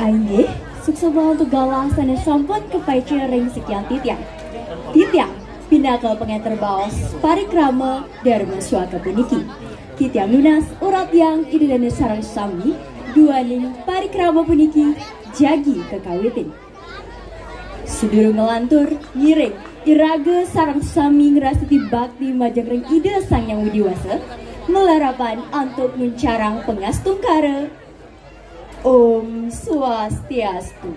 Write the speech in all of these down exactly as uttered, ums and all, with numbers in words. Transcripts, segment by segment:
Inggih, suksma antuk galah sané sampun kapaica ring sikian titiang. Titiang pinaka pangenter baos parikrama Darma Suaka puniki. Titiang nunas uratian Ida Dané sareng sami, duaning parikrama puniki jagi kakawitin. Sadurung nglantur, ngiring iraga sareng sami ngrastiti bakti majeng ring Ida Sang Hyang Widi Wasa, malarapan antuk nguncarang pangastungkara. Om Swastiastu.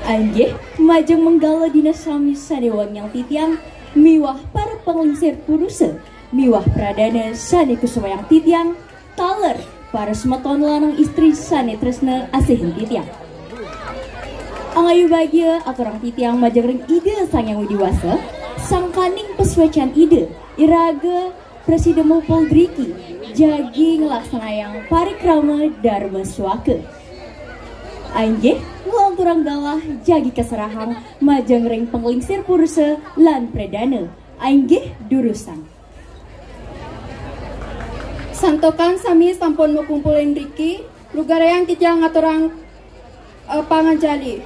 Inggih, majeng manggala dina sami sané wangiang titiang miwah para panglingsir purusa miwah pradana sané kusumayang titiang, taler para semeton lanang istri sané tresna asihin titiang. Angayu bagia aturang titiang majeng ring Ida Sang Hyang Widi Wasa, sangkaning pasuécan Ida, iraga prasida mupul driki, jagi nglaksanayang parikrama Darma Suaka. Inggih, nglanturang galah jagi kaserahang majeng ring panglingsir purusa lan pradana. Inggih, durusang. Santukan sami sampun makumpul ring driki, lugrayang titiang ngaturang eh, panganjali.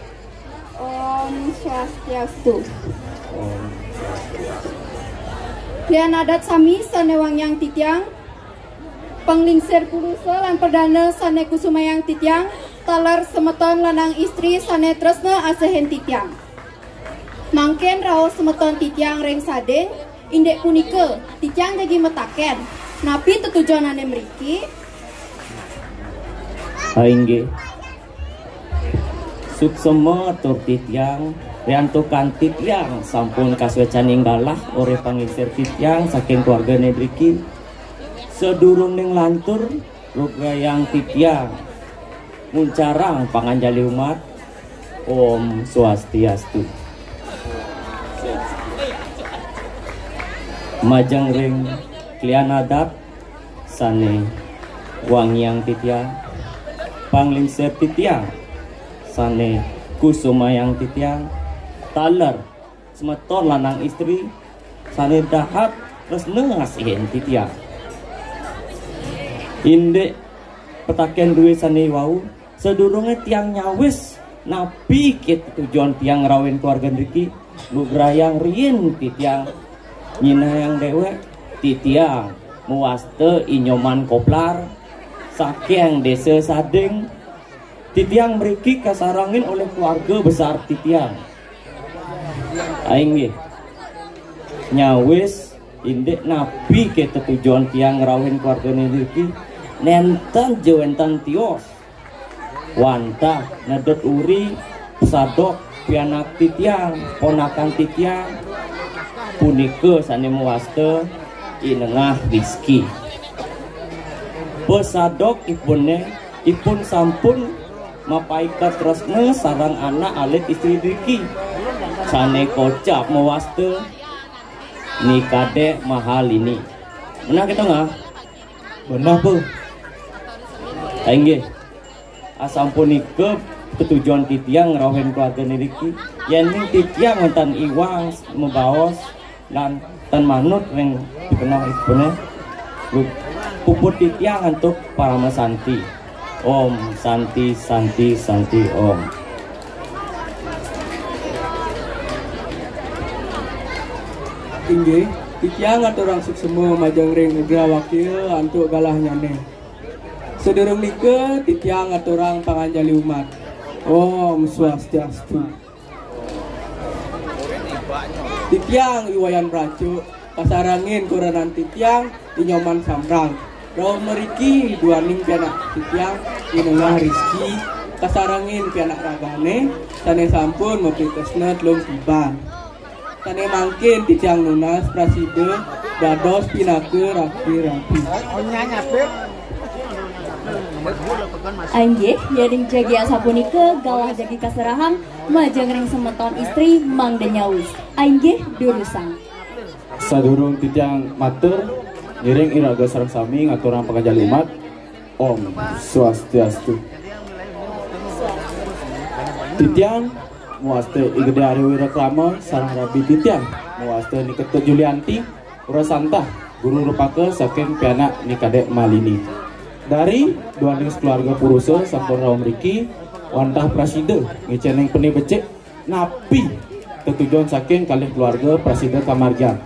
Om Swastiastu. Om Swastiastu. Klian adat sami sané wangiang titiang, panglingsir purusa lan pradana sané kusumayang titiang, taler semeton lanang istri sané tresna asihin titiang. Mangkin rauh semeton titiang ring sading, indik punika, titiang jagi mataken, napi tetujonané mriki? Ah, inggih. Suksma atur titiang, riantukan titiang sampun kasuécaning galah olih panglingsir titiang saking keluargané driki. Sadurungné nglantur, lugrayang titiang nguncarang panganjali umat. Om Swastiastu. Majeng ring klian adat sané wangiang titiang, panglingsir titiang sané kusumayang titiang, taler semeton lanang istri sané dahat tresna ngasihin titiang. Indik petaken dué sané wau, sadurungé tiang nyawis napi ké tetujon tiang ngrauhin keluarga nriki, lugrayang riin titiang nyinahang déwék, titiang mawasta I Nyoman Koplar saking Désa Sading. Titiang mriki kasarengin olih keluarga besar titiang. Ah, inggih. Nyawis indik napi ké tetujon tiang ngrauhin keluargané niki, nénten ja wénten tios. Wantah nedut uri, pesadok pianak titiang, ponakan titiang, punika sané mawasta I Nengah Rizki. Pesadok ipuné, ipun sampun mapaika tresna sareng anak alit istri driki, sané kocap mawasta Ni Kadék Mahalini. Beneh kéto, Ngah? Beneh, Pu. Ah, inggih. Asapunika tetujon titiang ngrauhin keluargané niki. Yéning titiang wénten iwang mabaos lan tan manut ring pikenoh ipuné, puput titiang antuk parama santi. Om Santi, Santi, Santi, Om. Inggih, titiang ngaturang suksma majeng ring Nugraha Wakil antuk galahnyané. Sadurung nika, titiang ngaturang panganjali umat. Om Swastiastu. Titiang I Wayan Bracuk, kasarengin kurenan titiang, I Nyoman Sambrang. Rauh mriki duaning pianak titiang, I Nengah Rizki, kasarengin pianak ragané, sané sampun mapitresna telung tiban. Sané mangkin titiang nunas prasida dados pinaka rabi-rabi. Inggih, yéning jagi asapunika galah jagi kaserahang majeng ring semeton istri mangda nyawis. Inggih, durusang. Sadurung titiang matur, ngiring iraga sareng sami ngaturang panganjali umat. Om Swastiastu. Titiang mawasta I Gedé Ari Wirakrama sareng rabi titiang mawasta Ni Ketut Julianti, Wrasantah, guru rupaka saking pianak Ni Kadék Malini. Dari duaning keluarga purusa sampun rauh mriki, wantah prasida ngicénin peni becik napi tetujon saking kalih keluarga prasida kamargiang.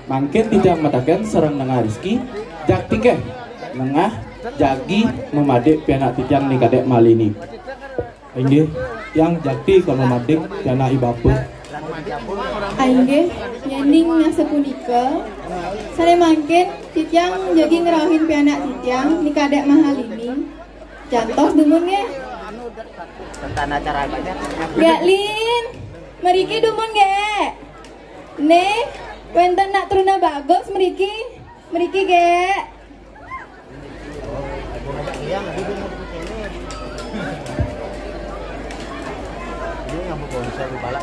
Mangkin titiang mataken sareng Nengah Rizky, jaktiké Nengah jagi mamadik pianak titiang Ni Kadék Malini. Inggih, tiang jakti ka mamadik pianak i bapa. Inggih, yéning asapunika, sané mangkin titiang jagi ngrauhin pianak titiang Ni Kadék Mahalini. Jantos dumun nggih. Tentang acara banyak. Gék Lin, mriki dumun nggih. Nih, wénten Nak Truna Bagus mriki. Mriki, Gék.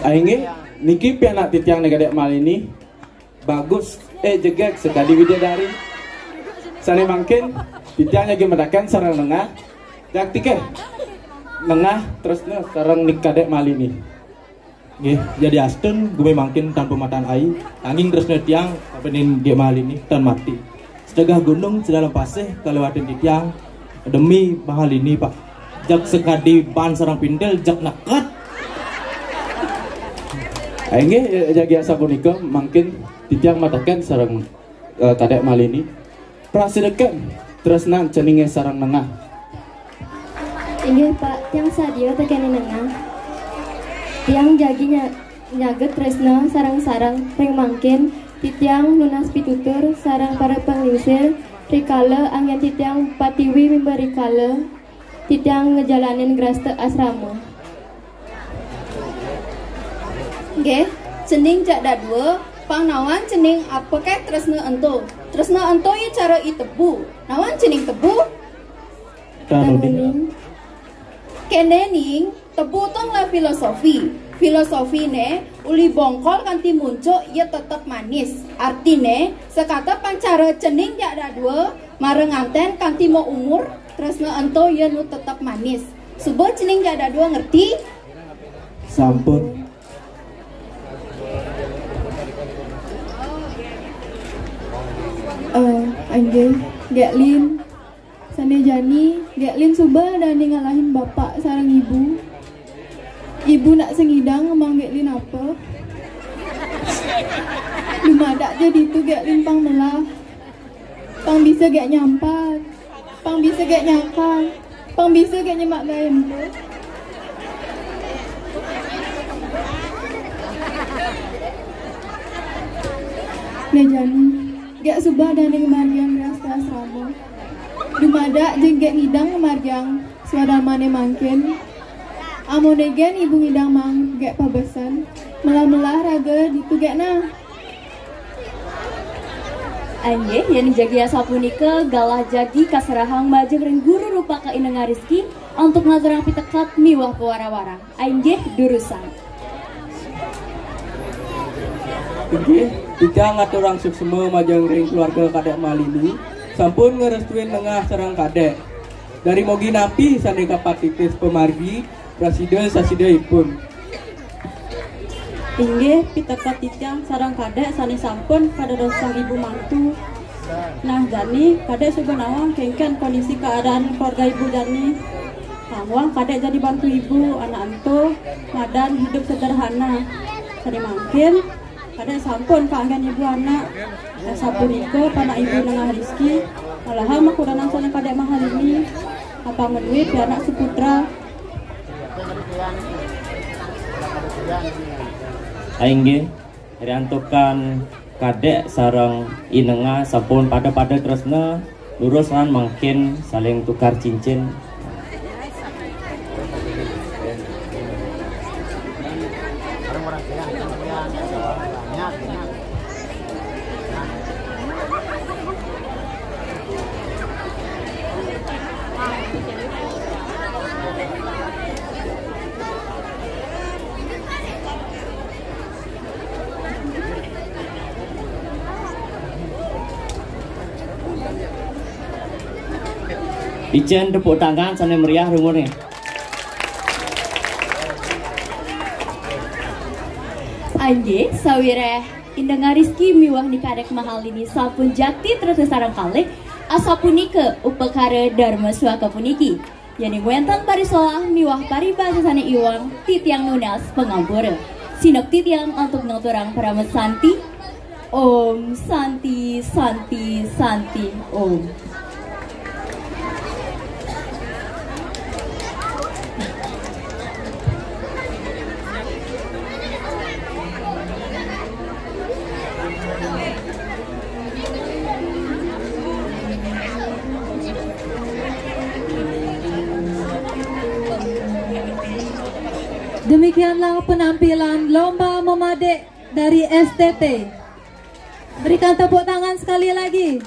Ah, inggih, niki pianak titiang Ni Kadék Malini. Bagus, eh, jegég sakadi widadari. Sané mangkin, titiang jagi mataken sareng Nengah. Jaktiké Nengah tresna sareng Ni Kadék Malini. Nggih, yadiastun gumi mangkin tan pamatan ai, nanging tresna tiang kapining Dék Mahalini tan mati. Sedegah gunung sedalem pasih kaliwatin titiang demi Mahalini, Pak. Jeg sakadi ban sareng pintil, jeg neket. Ah, inggih, jagi asapunika mangkin titiang mataken sareng eh, Kadék Malini. Prasida ken tresnan ceningé sareng Nengah. Inggih, Pak, tiang sadia tekening Nengah. Tiang jagi nya-, nyaget tresna sareng-sareng ring mangkin, titiang nunas pitutur sareng para panglingsir, rikala anggén titiang patiwi mimba rikala titiang ngejalanin grasta asrama. Nggih, cening jak dadua, pang nawan cening apaké tresna ento? Tresna ento ya cara i tebu. Nawan cening tebu? Tan uning. Kéné ning, tebu to ngelah filosofi. Filosofiné uli bongkol kanti muncuk ya tetep manis. Artiné, sakata pang cara cening jak dadua, mara nganten kanti maumur, tresna ento ya nu tetep manis. Suba cening jak dadua ngerti? Sampun. Eh, inggih, Gék Lin. Sané jani, Gék Lin suba dané ngalahin bapak sareng ibu. Ibu nak sing ngidang ngemaang Gék Lin apa? Dumadak ja ditu Gék Lin pang melah. Pang bisa Gék nyampat. Pang bisa Gék nyakal. Pang bisa Gék nyemak gaé ento. Né jani, Gék suba dané ngamargiang grasta asrama. Dumadak ja Gék ngidang ngamargiang swadharmané mangkin. Amoné gén ibu ngidang maang Gék pabesen, melah-melah raga ditu Gék nah. Inggih, yén jagi asapunika galah jagi kaserahang majeng ring Guru Rupaka Inengah Rizky antuk ngaturang piteket miwah pawara-wara. Inggih, durusang. Inggih, titiang ngaturang suksma majeng ring keluarga Kadék Malini, sampun ngrestuin Nengah sareng Kadék. Dari mogi napi sané kapatitis pamargi, prasida sasida ipun. Inggih, piteket titiang sareng Kadék sané sampun kadadosang ibu mantu. Nah, jani Kadék suba nawang kénkén kondisi keadaan keluarga ibu jani. Nawang Kadék jadi bantu ibu, anak ento, madan hidup sederhana. Sané mangkin, Kadék sampun kanggén ibu anak. Sapunika panak ibu Nengah Rizky, malahang makurenan sané Kadék Mahalini, apang madué pianak suputra. Inggih, riantukan Kadék sareng I Nengah sampun pada-pada tresna, durusang mangkin saling tukar cincin. Icén tepuk tangan sané meriah ring Ibu. Inggih, sawiréh I Nengah Rizky miwah Ni Kadék Mahalini sampun jakti tresna sareng kalih, Asapunika upakara Dharma Suaka puniki, yéning wénten parisolah miwah paribasa sané iwang, titiang nunas pangampura. Sineb titiang antuk ngaturang parama santi. Om Santi, Santi, Santi, Om. Demikianlah penampilan lomba memadik dari S T T. Berikan tepuk tangan sekali lagi.